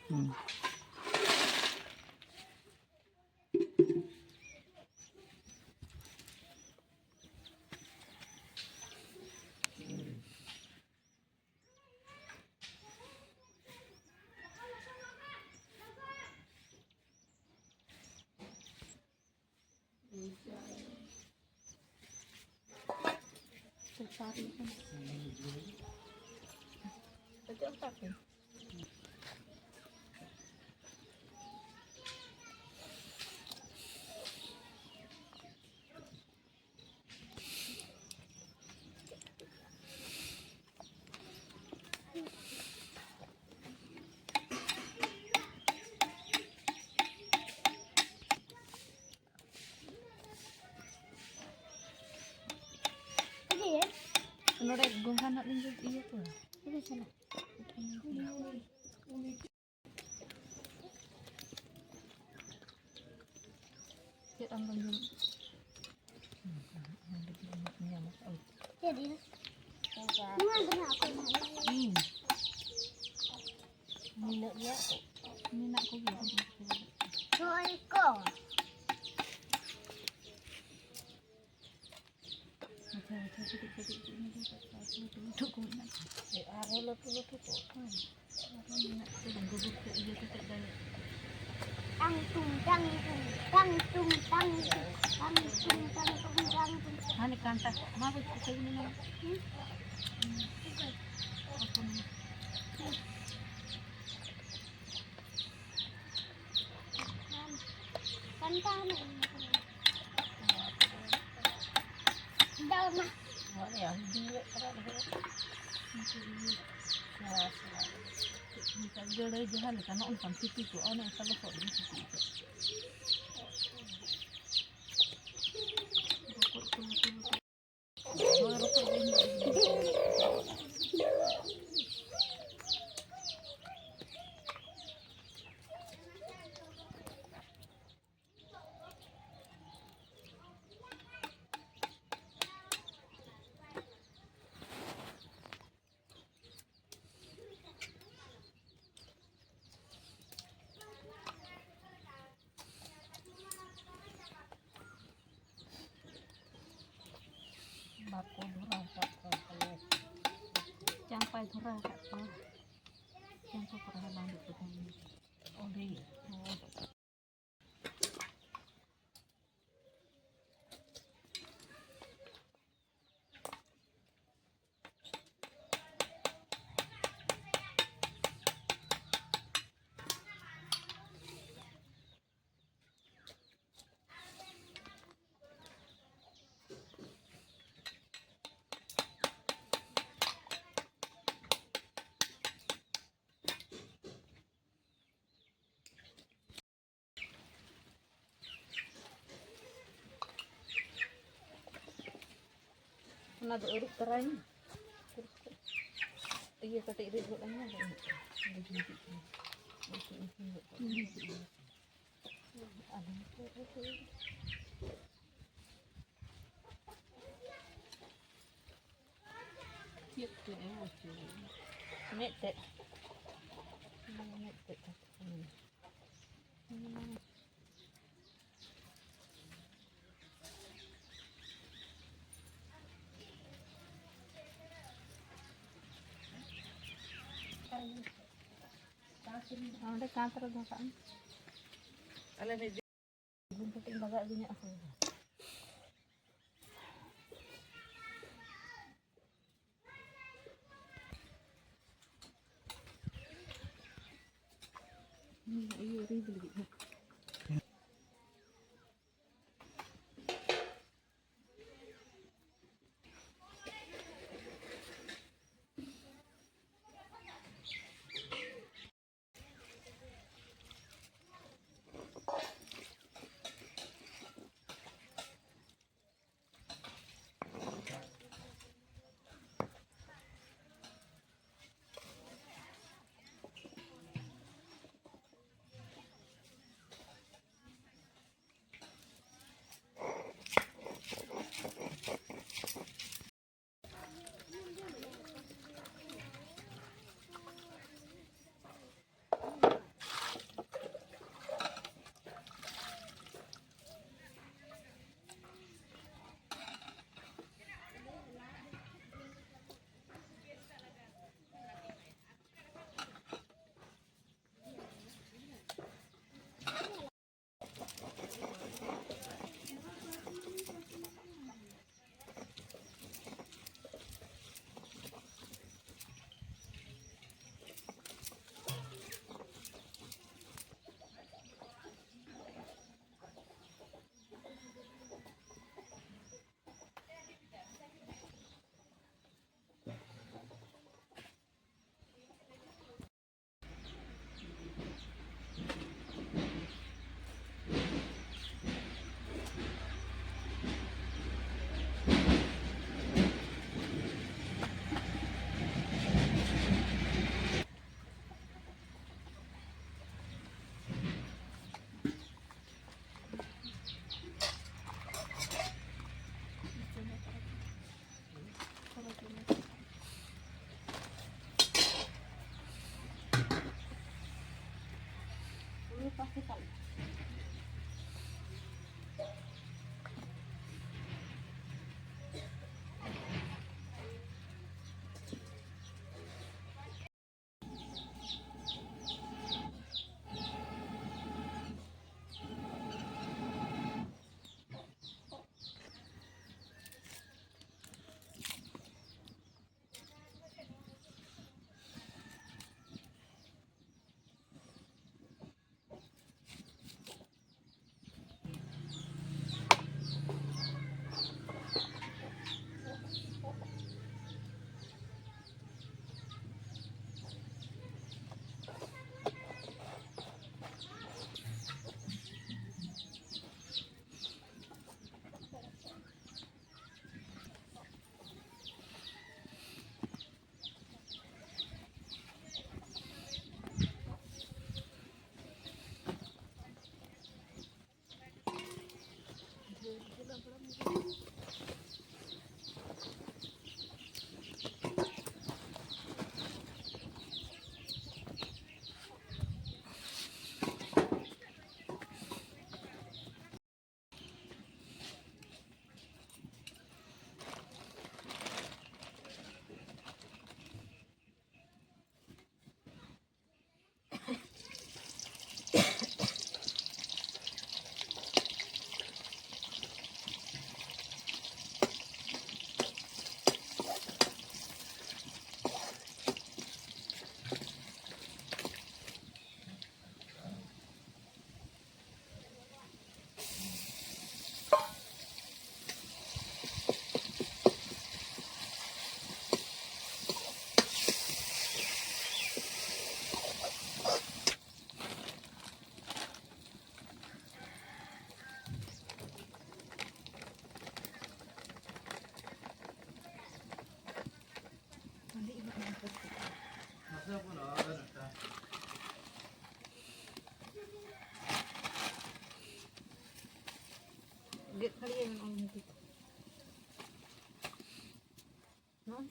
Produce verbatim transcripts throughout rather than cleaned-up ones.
ᱦᱩᱸ᱾ ᱱᱚᱰᱮ ᱜᱚᱸᱜᱷᱟ ᱱᱟᱜ ᱞᱤᱧ ᱤᱭᱟᱹ ᱠᱚᱣᱟ᱾ ᱪᱮᱫ ᱟᱢ ᱫᱚᱢ ᱡᱚᱢ? ᱪᱮᱫ ᱤᱧ? ᱱᱚᱣᱟ ᱫᱚ ᱱᱟᱜ ᱚᱠᱚᱭ ᱱᱟᱜ? ᱤᱧ᱾ ᱢᱮᱱᱟᱜ ᱜᱮᱭᱟ ᱛᱚ᱾ ᱢᱮᱱᱟᱜ ᱠᱚᱜᱮᱭᱟ᱾ ᱦᱳᱭ ᱠᱚ᱾ ᱢᱟᱪᱷᱟ, ᱢᱟᱪᱷᱟ, ᱠᱟᱹᱴᱤᱡ, ᱠᱟᱹᱴᱤᱡ, ᱠᱟᱹᱴᱤᱡ, ᱞᱟᱹᱴᱩ, ᱞᱟᱹᱴᱩ ᱠᱚ ᱢᱮᱱᱟᱜ ᱠᱚᱣᱟ᱾ ᱟᱨᱦᱚᱸ ᱞᱟᱹᱴᱩ, ᱞᱟᱹᱴᱩ ᱠᱚ᱾ ᱦᱳᱭ᱾ ᱟᱨᱦᱚᱸ ᱢᱮᱱᱟᱜ ᱠᱚᱣᱟ, ᱜᱩᱜᱩᱞ ᱯᱮ ᱤᱭᱟᱹ ᱠᱟᱛᱮ ᱫᱟᱲᱮ᱾ ᱴᱟᱝ ᱴᱩᱝ, ᱴᱟᱝ ᱴᱩᱝ, ᱴᱟᱝ ᱴᱩᱝ, ᱴᱟᱝ ᱴᱩᱝ, ᱴᱟᱝ ᱴᱩᱝ, ᱴᱟᱝ ᱴᱩᱝ᱾ ᱦᱟᱱᱮ ᱠᱟᱱᱴᱟ ᱠᱚ, ᱚᱱᱟ ᱠᱚ ᱪᱮᱫ ᱠᱚ ᱢᱮᱱᱟ? ᱦᱩᱸ? ᱦᱩᱸ᱾ ᱚᱠᱚᱭ? ᱚᱠᱚᱭ? ᱠᱟᱱᱴᱟ ᱦᱟᱱᱮ ᱤᱧ ᱫᱚ᱾ ᱫᱟᱜ ᱢᱟ᱾ ᱦᱳᱭ, ᱦᱩᱰᱤᱧ ᱧᱚᱜ ᱠᱟᱱᱟ, ᱫᱚ ᱩᱱᱠᱩ ᱤᱭᱟᱹ ᱥᱮᱬᱟ ᱥᱮᱬᱟ᱾ ᱪᱮᱫ ᱠᱚ ᱢᱮᱛᱟᱜᱼᱟ? ᱜᱟᱹᱲᱟᱹᱭ ᱡᱟᱦᱟᱸ ᱞᱮᱠᱟ, ᱱᱚᱜᱼᱚ ᱱᱚᱝᱠᱟᱱ ᱥᱤᱯᱤ ᱠᱚᱜᱼᱟ, ᱚᱱᱮ ᱚᱱᱠᱟ ᱞᱚᱥᱚᱫ ᱨᱮᱢ ᱥᱤᱯᱤ ᱠᱚᱜᱼᱟ᱾ ᱨᱚᱠᱚᱡ ᱠᱚ ᱞᱟᱹᱴᱩ ᱞᱟᱹᱴᱩ᱾ ᱦᱳᱭ, ᱨᱚᱠᱚᱡ ᱫᱚ ᱤᱧ ᱫᱚ ᱟᱹᱰᱤ ᱡᱳᱨ ᱤᱧ ᱠᱩᱥᱤᱭᱟᱜᱼᱟ᱾ ᱠᱚ ᱫᱷᱚᱨᱟᱣ ᱟᱠᱟᱫ ᱠᱚᱣᱟ ᱯᱟᱞᱮ᱾ ᱪᱟᱢᱯᱟᱭ ᱫᱷᱚᱨᱟᱣ ᱟᱠᱟᱫ ᱠᱚᱣᱟ᱾ ᱪᱟᱢᱯᱟ ᱠᱚ ᱨᱚᱦᱚᱭ ᱵᱟᱝ ᱦᱩᱭᱩᱜ ᱠᱟᱱᱟ᱾ ᱚᱸᱰᱮ ᱜᱮ᱾ ᱚᱱᱟ ᱫᱚ ᱟᱹᱨᱩᱵ ᱛᱟᱨᱟᱭ ᱢᱮ᱾ ᱤᱭᱟᱹ ᱠᱟᱹᱴᱤᱡ ᱨᱤᱫ ᱜᱚᱫ ᱟᱹᱧ ᱢᱮ, ᱟᱫᱚ ᱤᱧ ᱵᱩᱡᱷᱟᱹᱣ ᱠᱮᱫ ᱜᱤᱧ᱾ ᱤᱥᱤᱱ, ᱤᱥᱤᱱ ᱜᱚᱫ ᱠᱟᱜ ᱢᱮ᱾ ᱟᱫᱚ ᱱᱤᱛᱚᱜ ᱫᱚ ᱪᱮᱫ? ᱪᱮᱫ ᱛᱮ ᱮᱢ ᱦᱚᱪᱚᱭᱟ? ᱢᱮᱫ ᱛᱮ᱾ ᱢᱮᱫ ᱛᱮ᱾ ᱚᱸᱰᱮ ᱠᱟᱸᱛ ᱨᱮ ᱫᱚᱦᱚ ᱠᱟᱜ ᱢᱮ᱾ ᱟᱞᱮ ᱢᱤᱫ ᱫᱤᱱ ᱠᱟᱹᱴᱤᱡ ᱞᱟᱜᱟ ᱤᱫᱤ ᱧᱚᱜ ᱦᱩᱭᱩᱜᱼᱟ᱾ ᱤᱭᱟᱹ ᱨᱤᱫ ᱞᱟᱹᱜᱤᱫ ᱫᱚ᱾ ᱜᱮᱫ ᱠᱷᱟᱹᱲᱤᱭᱟᱹ ᱢᱮᱱᱟᱜᱼᱟ ᱡᱷᱚᱛᱚ᱾ ᱦᱩᱸ᱾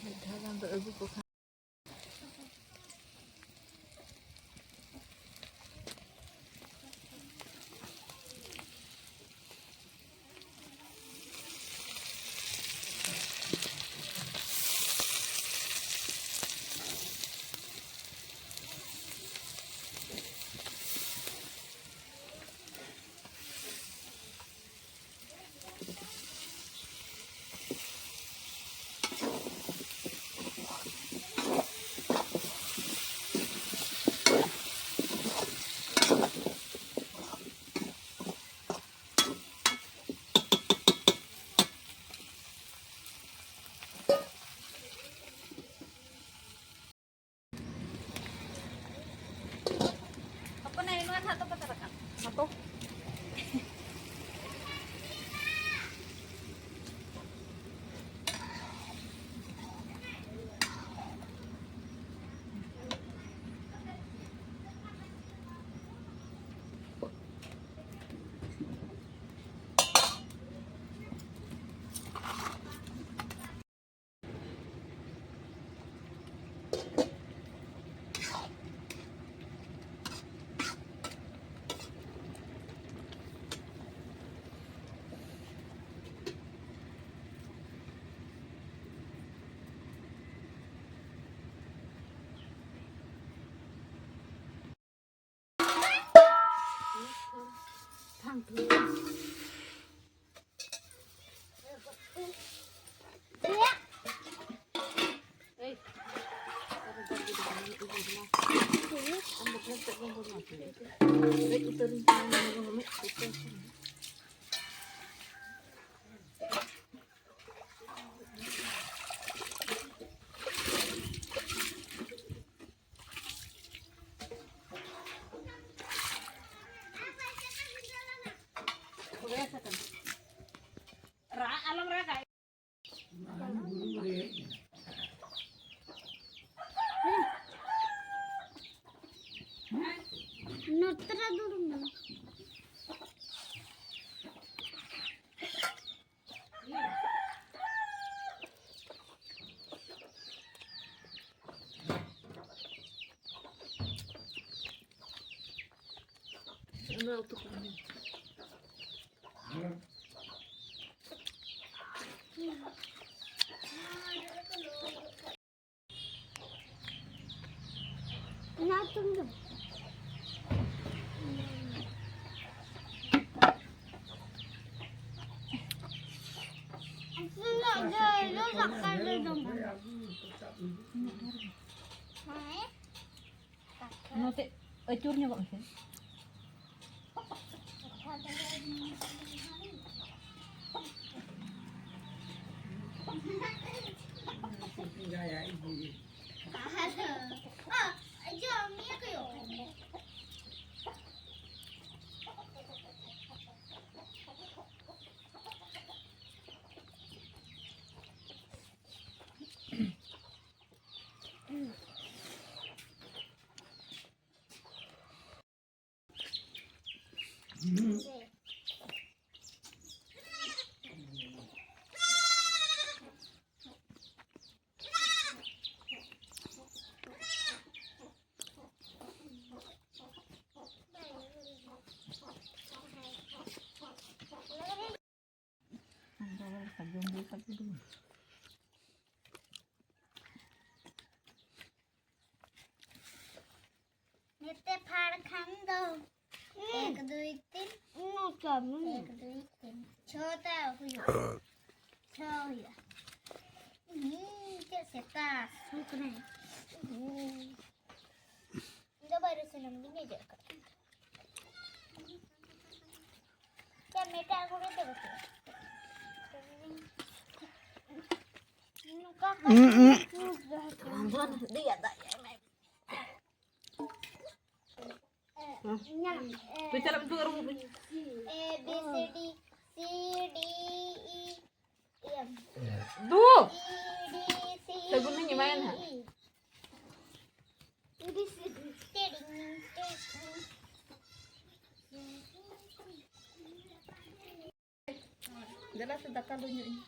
ᱢᱤᱫ ᱫᱷᱟᱣ ᱜᱟᱱ ᱫᱚ ᱟᱹᱜᱩ ᱠᱚ ᱠᱷᱟᱱ᱾ ᱦᱚᱯᱚᱱ ᱟᱭᱳ, ᱱᱚᱣᱟ ᱱᱟᱦᱟᱜ ᱫᱚ ᱵᱟᱛᱟᱨ ᱟᱠᱟᱱ᱾ ᱦᱟᱛᱚ᱾ ᱨᱟᱜ ᱟᱞᱚᱢ ᱨᱟᱜᱟ᱾ ᱱᱚᱛᱮ ᱨᱮ ᱫᱩᱲᱩᱵ ᱢᱮ᱾ ᱚᱱᱟ ᱩᱛᱩ ᱠᱚ᱾ ᱚᱱᱟ ᱩᱛᱩ ᱫᱚ᱾ ᱤᱥᱤᱱ ᱫᱚ ᱤᱭᱟᱹ, ᱤᱭᱟᱹ ᱫᱟᱠᱟ ᱞᱮ ᱡᱚᱢᱟ᱾ ᱦᱮᱸ᱾ ᱱᱚᱛᱮ ᱟᱹᱪᱩᱨ ᱧᱚᱜᱚᱜ ᱢᱮᱥᱮ᱾ ᱱᱤᱛᱮ ᱯᱷᱟᱲ ᱠᱷᱟᱱ ᱫᱚ ᱮᱠ ᱫᱩᱭ, ᱛᱤᱱ᱾ ᱱᱚᱝᱠᱟ ᱢᱮ᱾ ᱮᱠ, ᱫᱩᱭ, ᱛᱤᱱ᱾ ᱪᱷᱚᱴᱟ ᱦᱩᱭᱩᱜᱼᱟ᱾ ᱪᱷᱚ ᱦᱩᱭᱩᱜᱼᱟ᱾ ᱦᱩᱸ, ᱪᱮᱫ ᱥᱮᱛᱟ ᱥᱩᱠ ᱨᱮ᱾ ᱦᱩᱸ᱾ ᱤᱧ ᱫᱚ ᱵᱟᱹᱨᱩ ᱥᱩᱱᱩᱢ ᱜᱤᱧ ᱚᱡᱚᱜ ᱠᱟᱜᱼᱟ᱾ ᱪᱮᱫ ᱢᱮᱴᱟᱜ ᱠᱚᱜᱮ ᱫᱚ ᱵᱟᱹᱪᱩᱜᱼᱟ᱾ ᱱᱚᱝᱠᱟ ᱠᱚ ᱩᱸ, ᱩᱸ᱾ ᱫᱮᱭᱟ ᱫᱟᱜ ᱮᱢᱟᱭ᱾ ᱯᱮ ᱪᱟᱞᱟᱜ ᱫᱩ ᱟᱹᱨᱩᱵ ᱯᱮ᱾ A B C D C D E F ᱫᱩ᱾ E D C ᱥᱟᱹᱜᱩᱱ ᱤᱧ ᱮᱢᱟᱭᱟ ᱱᱟᱦᱟᱜ᱾ A B C D. ᱫᱮᱞᱟ ᱥᱮ ᱫᱟᱠᱟ ᱞᱩ ᱧᱚᱜ ᱤᱧ᱾